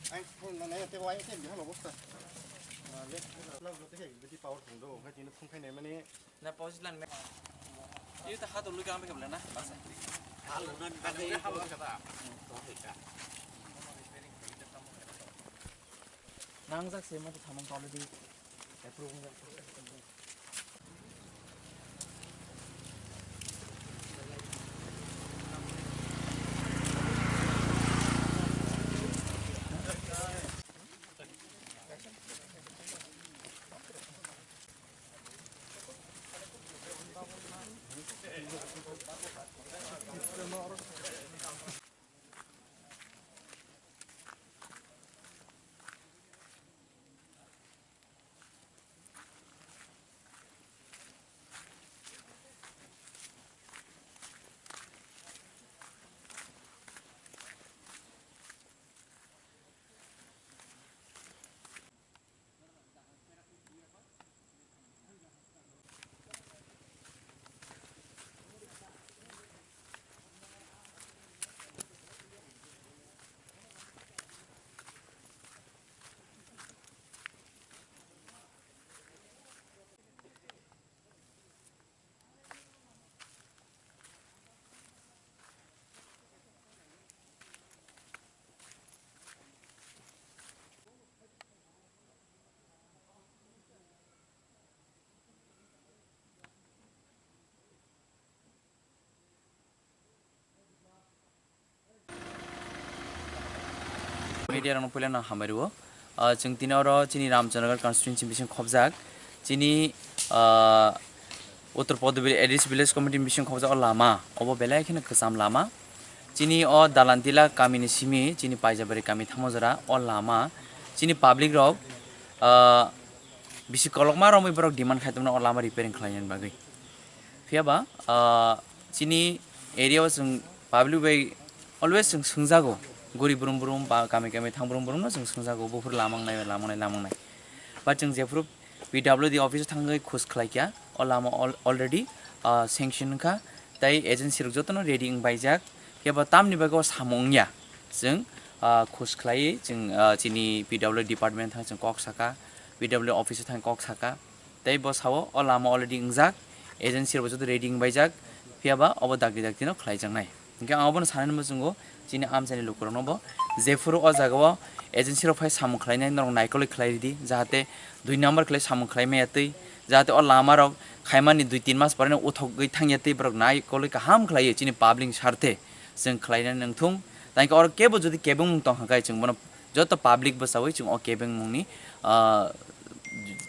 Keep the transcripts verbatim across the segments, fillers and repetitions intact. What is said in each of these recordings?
Ang phone na nai te wai te bihal obostha. Left, left, left, left, left, power thang do, hai tini phone khai nai mani. Na position me. Iyo ta hato luka ambe kabla na. Basa. Halo na, halo na, halo na. Nang jak se ma to samang already approve wng jak. Media rokno puila no hambai rwo. Ah, chwng tini oro chini Ramchandragarh constituency bising khobjak. Chini, ah, Uttar Pradip A D C Village Committee bising khobjak o lama. Obo belai kheno kwcham lama. Chini o Dalantila kamini simi, chini Paijabari kami Thamojora o lama. Chini public rok, ah, bisi kolokma romwi borok demand khai tongmani o lama repairing khlainani bagwi. Phiya ba, ah, chini area o chwng public bai always chwng swngjago, guri brum brum ba kami kami thang brum brum no chwng swngjago, buphuru lama wngnai, lama wngnai, lama wngnai. But chwng jephuru P W D office o thangwi khus khlai kha, o lama al-, already, ah, sanction wngkha, tei agency rok jotono ready wngbaijak, phiya ba tamni bagwi o samung wngya, chwng, ah, khus khlaiwi chwng, ah, chini P W D department thang chwng kok sakha, P W D office o thang kok sakha. Tei bo sao, o lama already wngjak, agency rok joto ready wngbaijak, phiya ba obo dakti dakti no khlaijaknai. Hinkhe ang obono sanani muchungo, chini amchaini lukurokno bo, jephuru o jagao agency rok phai samung khlainai, norok naikolwi khlai ridi, jahate dui number khlai samung khlai maya twi, jahate o lama rok khaimani dui tin mas poreno uthogwi thangya twi, borok naikolwi kaham khlaiwi chini public ni sarthe chwng khlainani wngthung. Tangkhe oro kebo jodi kebengmung tongkha khe, chwng bono joto public bwchaui chwng o kebengmungni, ah,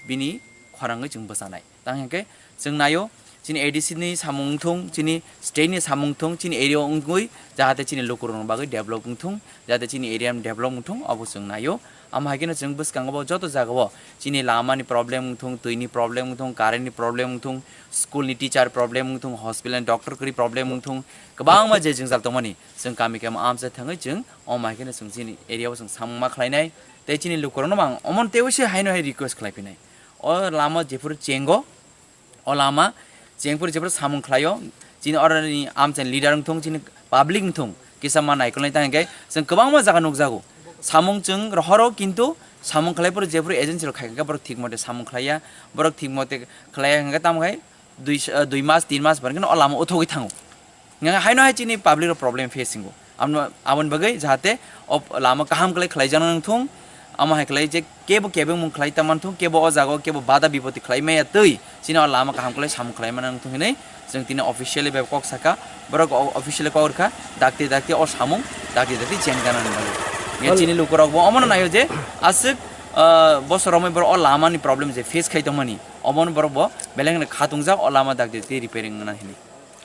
bini khorangwi chwng bwchanai. Tang hwnkhe chwng naio, chini A D C ni samung wngthung, chini state ni samung wngthung, chini area o wngwi jahate chini lukurokni bagwi develop wngthung, jahate chini area ni develop wngthung, obo chwng naio. Amo hai kheno chwng bwskango bo joto jagao chini lama ni problem wngthung, twi ni problem wngthung, current ni problem wngthung, school ni teacher problem wngthung, hospital ni doctor kwrwi problem wngthung, kwbangma je jwngjal tongmani chwng kami kami amchai thangwi chwng omo hai kheno chwng chini area o chwng samung ma khlainai. Tei chini lukurokno bo ang omo teibo se haino hai request khlai phinai. O lama jephuru chengo, o lama chengphuru jephuru samung khlaio, chini oroni amchaini leader wngthung, chini public wngthung, kisa ma naikolnai tang hwnkhe chwng kwbangma jaga nukjago. Samung chwng rohoro, kintu samung khlaiphuru jephuru agency rok khai kha borok thik mote samung khlaiya, borok thik mote khlaiya hwnkhe tamo khai dui, dui mas, tin mas barikhe o lama uthogwi thango. Nang haino hai chini public rok problem face singo. Amno, aboni bagwi jahate o lama kaham khlai khlaijak nang thung, amo hai khlai je kebo kebengmung khlai ta man thung, kebo o jaga o kebo bada bipoti khlai maya twi chini o lama kaham khlai samung khlai man nang thung hinwi chwng tini officially bai kok saka, borok o-, officially kok rwkha, dakti dakti o samung dakti dakti cheng jana nang bagwi. Ye chini lukurok bo omono naio je aswk, ah, bosor romwi borok o lama ni problem je face khai tongmani, omono borok bo beleng khatungjak o lama dakti dakti repairing wngna hinwi.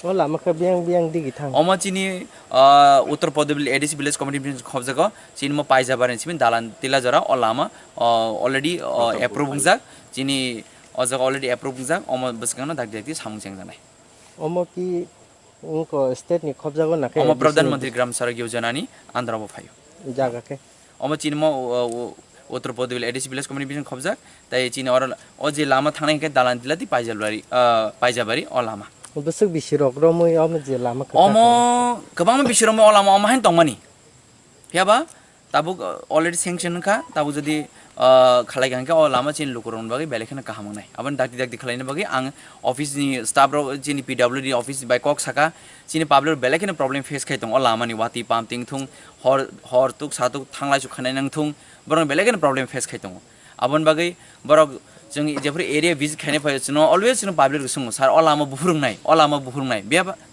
O lama khe biyang biyang digi thang. Omo chini, ah, Uttar Pradip A D C Village Committee ni bising khobjago, chini mo Paijabari ni simi dalan tila jora o lama, ah, already, ah, approve wngjak, chini o jaga already approve wngjak, omo bwskangno dakti dakti samung chengjaknai. Omo ki wngkha state ni khobjago na khe Omo A D C Pradhan ni Mantri Gram Sadak Yojana ni under o bo phaio. Jaga khe. Omo chini mo, o, o, Uttar Pradip A D C Village Committee bising khobjak, tai chini oro o je lama thangnai hwnkhe dalan tila tei Paijabari, ah, Paijabari o lama. Bwswk bisi rok romwi omo je lama kwchak Omo kwbangma bisi romwi o lama omo haino tongmani. Phiya ba Tabuk already sanction wngkha, tabuk jodi khalai kha hwnkhe o lama chini lukurokni bagwi belai kheno kaham wngnai. Aboni dakti dakti khalaina bagwi ang office ni staff rok, chini P W D office bai kok saka, chini public belai kheno problem face khai tongo o lama ni watwi pam ting thung, hor hor tuk sa tuk thanglai su khanai nang thung, borok belai kheno problem face khai tongo. Aboni bagwi borok chwng jephuru area visit khaina phaio, chwngno always chwngno public rok swngo, "Sir, o lama buphuru wngnai, o lama buphuru wngnai."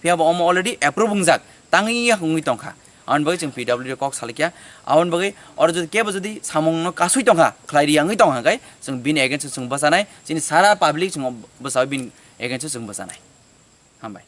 Phiya ba omo already approve wngjak, tangwi ya wngwi tongkha. Aboni bagwi chwng P W D kok salikya. Aboni bagwi oro jodi kebo jodi samungno kasui tongkha, khlai ri wngwi tongkha hwnkhe chwng bini against o chwng bwchanai, chini sara public chwng bwchaui bini against o chwng bwchanai. Hambai.